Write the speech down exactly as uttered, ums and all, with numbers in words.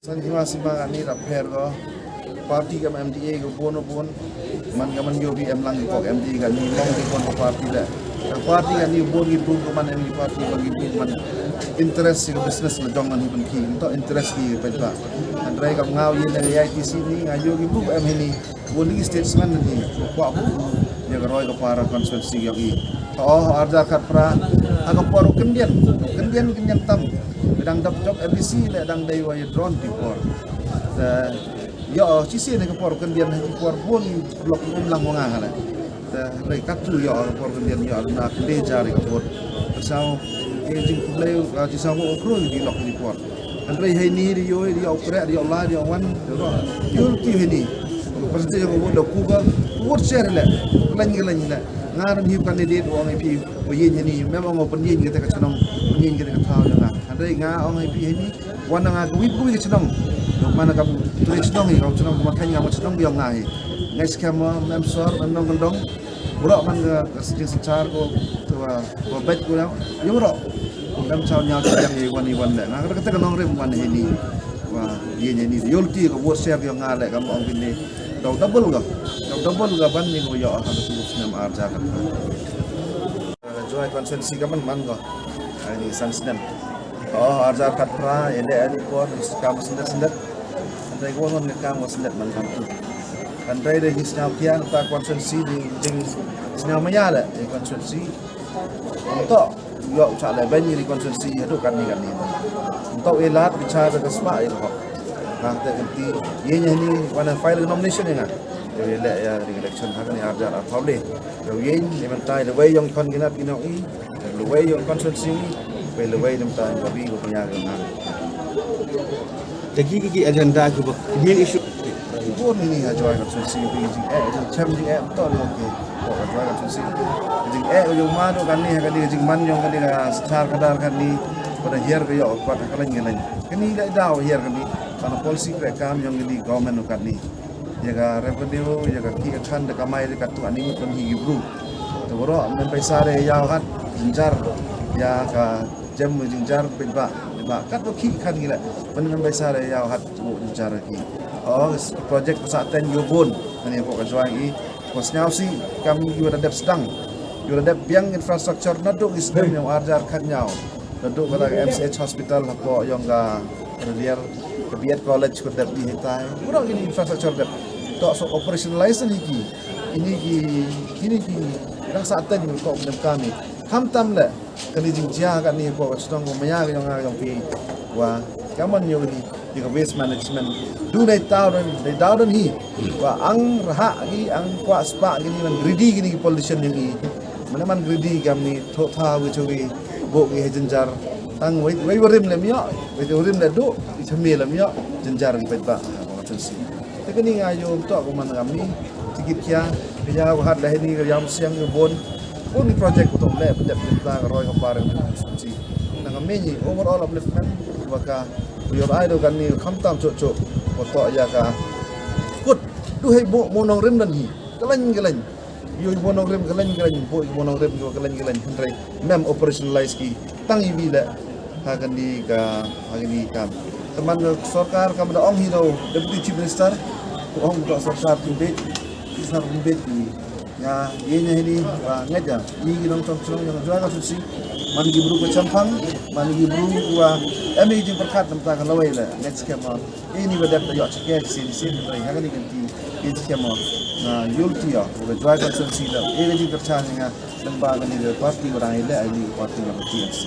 San hima sima kani da pher ko. Party kam M D A ko bun bun. Man ka man yo bi em lang ko M D A kani long ki bun ko party le. Ka party kani bun ki bun ko man em ki party bun ki bun man. Interest ki business la jong man hi ban ki. Nto interest ki penta. Andrai kam ngau yin na A I T C ni ngayo ki bun em hini. Bun ki statesman ni. Kwa bu. Ya ka roi ka para constituency yang i. Oh, arja kat pra. Aka por kendian. Kendian kendian tam. Bidang dap jok M D C le dang dei wa ya drone di por. Te, yo, ci si ne ka por kendian ha ki por bun blok um lang wa nga hale. Te, le katu yo ka por kendian yo na kende jari ka por. Te sao, e jing kumlei, ci sao ko okro di lok di por. Andrei hei ni di yo, di yo kre, di yo la, di yo wan, di yo, di yo hei ni. Percentage ko vote da ku ka, vote share le. Lain ke lain le. Nga ran hi candidate wa ngai pi, wa yin hei ni. Memang wa pen yin kita ka chnong, pen yin kita ka thaw nga. Andrei nga ong hei pi hei ni. Wan nga ka wip kuwi ka chnong. Dok mana kam tu chnong hi, kam chnong, kam kan nga chnong biang nga hi. Ngai skhem mem sor, mem nong kendong. Bro man ka ka sing sachar ko, tu wa, wa bet ko yang. Yo bro. Mem chao nyao chao yang ye wan i wan le. Nga ka kata ka nong rim wan hei ni. Wa, ye ni ni. Yo ti ka vote share ko nga le kam ong bini. Dok double ka. Dok double ka ban ni ko yo ha ka tu snem arja ka. Jowai constituency ka man man ko. Ai ni san snem. Oh, arja kat pra, ele ani por, kam sendet sendet. Andai ko ngon kam sendet man kam tu. Andai de his nyao kian ta constituency di jing snem maya le, di constituency. Nto yo cha le ben di constituency hadu kan ni kan ni. Nto elat bichar da sma i ho. Ka te kan ti ye ni ni wana file nomination ni nga. Ye le ya di election ha kan ni arja a public. Yo ye ni mentai le wei yong kon ginat ino i. Lewei yong constituency, lewei dem ta ka bi ko punya ka nang. Tagi ki agenda ki ba main issue. Bun ini ha Jowai constituency bi jing eh jing chem jing eh to ni ke. Ko ka Jowai constituency. Jing eh yong ma do kan ni kan ni jing man yong kan ni ka star kadar kan ni. Pada hiar ka yo kwat ka lain ka lain. Kan ni da daw hiar kan ni. Pada policy kre kam yong kan ni government kan ni. Ya ka revenue, ya ka ki ka khan da kamai da ka tu ani ngut kan hi bru. Te bro, men paisa de ya hat jinjar ya ka jem jinjar pin ba, pin ba. Kat ba ki khan gila. Men men paisa de ya hat tu jinjar ki. Oh, project sa ten yo bun. Ani ko ka juang i. Ko snyau si kam yo da dep sedang. Yo da dep biang infrastructure na dok is dem yang arjar khan nyau. Dok ka M C H hospital ko yong ka Ralier ka B Ed College ko dep di hitai. Bro ini infrastructure dep. To so operationalize ni ki. Ini ki, ini ki rasa ten ko nem kami. Kam tam le. Kani jingjia kani ko ka chnong ko maya ka yong ka yong pi. Wa kaman yo ni ni ka waste management. Du nei tau dan, nei tau dan hi. Wa ang raha ki, ang kwa spa ki ni man greedy ki ni politician ni. Mana man greedy kam ni tho tha wi chori bo ki he jinjar. Tang wei wei warim le mio, wei warim le du, i chami le mio, jinjar ki pet ba. Wa chan si. Te kani nga yo to ko man kam ni. Tikit kia, kaya wahat lah ini yang siang yo bon. Pun ni project ko to le, dep dep ta ka roi ka par. Chan si. Nang kami ni overall upliftment wa ka yo ai do kan ni kham tam cho cho. Ko to ya ka kut du hei bo mo nong rim dan hi. Kalain kalain. Yo mo nong rim kalain kalain bo mo nong rim ko kalain kalain hynrei mem operationalize ki tang i bi le ha kan di ka ha kan di kam. Teman sorkar kam da ong hi do Deputy Chief Minister ko ong do sorkar tin bit sar tin bit ni. Ya ye nya hini wa ngeja ni ki nong chong chong yang jua ka susi man ki bru ko champang man ki bru wa em i jing perkat namta ka lawai le next camp. Ini ba dep da ïoh chike sien sien ba ha kani kan ti in chike mo na yul ti ïoh ba jwai kan sen si da ini ji kercha ni nga dan ba kani da party orang ile ini party yang T M C.